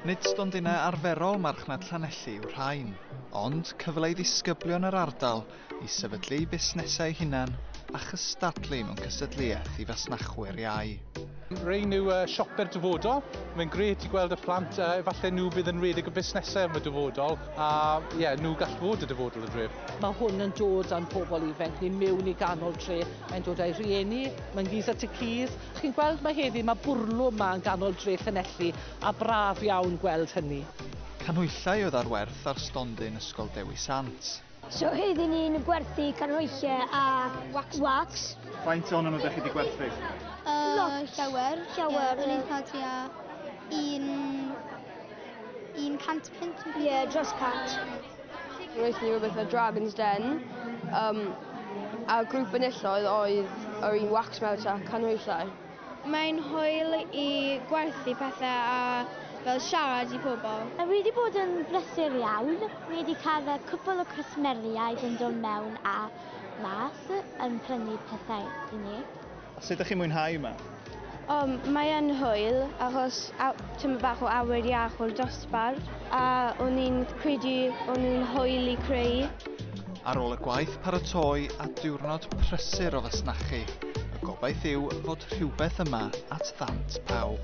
Nid stondinau arferol marchnad Llanelli yw'r rhain, ond cyfle i ddisgyblion yr ardal i sefydlu eu busnesau eu hunain a chystadlu mewn cystadleuaeth i fasnachwyr iau. Rhain yw siopau'r dyfodol. Mae'n grêt i gweld y plant, efallai nhw fydd yn rhedeg y busnesau am y dyfodol, a ie, nhw gall fod y dyfodol y dref. Mae hwn yn dod â'n pobl ifanc ni mewn i ganol tre, mae'n dod â'i rhieni, mam-gus a tad-cus. Chi'n gweld mae heddi, mae bwrlwm 'ma yn ganol dre Llanelli, a braf iawn gweld hynny. Canhwyllau oedd ar werth ar stondin Ysgol Dewi Sant. So heddi ni'n gwerthu canhwyllau a wax. Wax. Faint ohonyn nhw ydych chi wedi gwerthu? Lot. Llawer. Llawer. Ie, o'n i'n cael tua 105. Ie, yeah, dros 100. Wnaethon ni rhywbeth fel Dragon's Den, a grŵp enillodd oedd yr un wax melt a canhwyllau. Mae'n hwyl i gwerthu pethau a fel siarad i pobl. Mae wedi bod yn brysur iawn. Ni wedi cael cwpl o cwsmeriaid yn dod mewn a mas yn prynu pethau i ni. Sut ydych chi'n mwynhau yma? Mae yn hwyl achos tyma bach o awyr iach o'r dosbarth a o'n i'n credu o'n nhw'n hwyl i creu. Ar ôl y gwaith paratoi a diwrnod prysur o fasnachu, y gobaith yw fod rhywbeth yma at ddant pawb.